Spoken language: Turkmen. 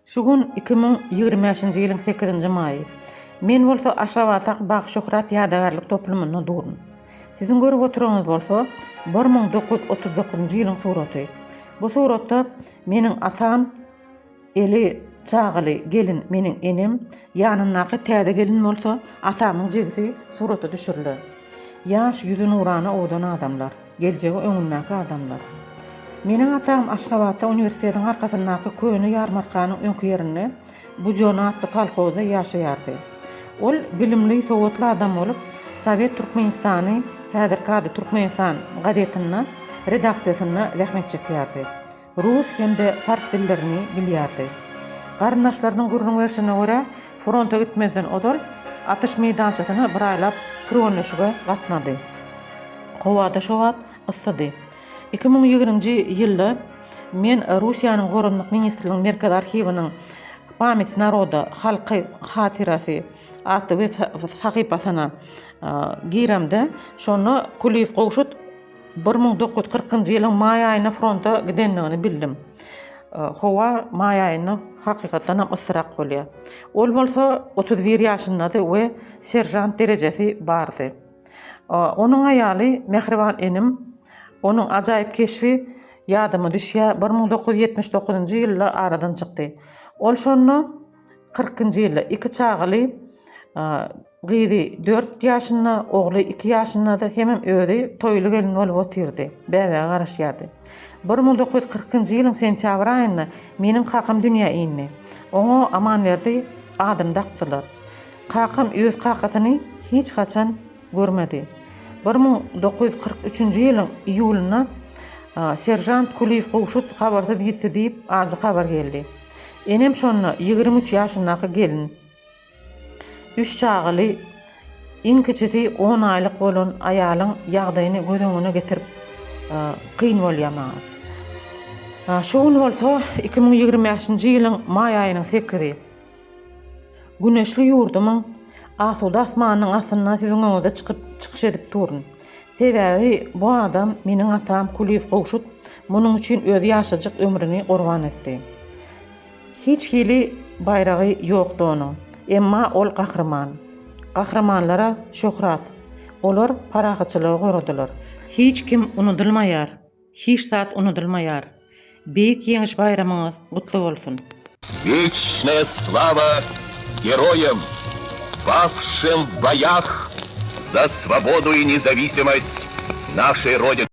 Şu gün 2025-nji ýylyň sekizinji maýy. Men bolsa Aşgabatdaky Baky Şöhrat ýadygärlik toplumynda durun. Siziň görüp oturanyňyz bolsa 1939-njy ýylyň suraty. Bu suratda meniň atam Eli çagaly gelin meniň enem, ýanyndaky täze gelin bolsa atamyň jigisi surata düşürilen. Ýaş, ýüzi nurana owadan adamlar. Geljegi öňündäki adamlar. Meniň atam Aşgabatda uniwersitetiň arkasyndaky köne ýarmarkanyň öňki ýerinde Budýonny atly kolhozda ýaşaýardy. Ol bilimli, sowatly adam bolup, Sowet Türkmenistany, häzirki ady Türkmenistan, gazetinde redaksiýasynda zähmet çekýärdi. Rus hem-de pars dillerini bilýärdi. Garyndaşlarynyň gürrüň berşine görä, fronta gitmezden ozal atyş meýdançasyna bir aýlap türgenleşige gatnady. Howa-da şo wagt yssydy. 2020-nji ýylda men Russiýanyň Goranmak ministrliginiň Merkezi arhiwiniň Pamять naroda, Halky hatyrasy, atly web sahypasyna giremde, şonda Kulyýew Gowşut 1940-njy ýylyň maý aýynda fronta gidendigini bildim. Howa maý aýynda hakykatdan hem yssyrak bolýar. Ol bolsa 31 ýaşyndady we seržant derejesi bardy. Onuň aýaly mähriban enim, onuň ajaýyp keşbi ýadyma düşýär, 1979-njy ýylda aradan çykdy. Ol şonda Kyrkynjy ýylda iki çagaly, gyzy dört ýaşynda, ogly iki ýaşyndady, hemem özi toýly gelin bolup otyrdy, bäbege garaşýardy. 1942-nji ýylyň sentýabr aýynda meniň kakam dünýä indi. Oňa Amanberdi adyny dakdylar. Kakam öz kakasyny hiç haçan görmedi. 1943-nji ýylyň iýulynda seržant Kulyýew Gowşut habarsyz ýitdi diýip ajy habar geldi. Enem şonda 23 ýaşyndaky gelin. Üç çagaly, iň kiçisi on aýlyk bolan aýalyň ýagdaýyny göz öňüne getirip kyn bolýar maňa. Şu gün bolsa 2025-nji ýylyň maý aýynyň sekizi. Güneşli ýurdumyň asuda asmanynyň astynda siziň öňüňizde çykyp çykyş edip durun. Sebäbi bu adam meniň atam Kulyýew Gowşut munuň üçin öz ýaşajyk ömrüni gurban etdi. Hiç hili baýragy ýokdy onuň. Emma ol gahryman. Gahrymanlara şöhrat. Olar parahatçylygy goradylar. Hiç kim unudylmaýar. Hiç zat unudylmaýar. Beýik Ýeňiş baýramyňyz gutly bolsun! Weçnaýa slawa geroýam, pawşim w boýah za swobodu i nezawisimost našeý Rodiny!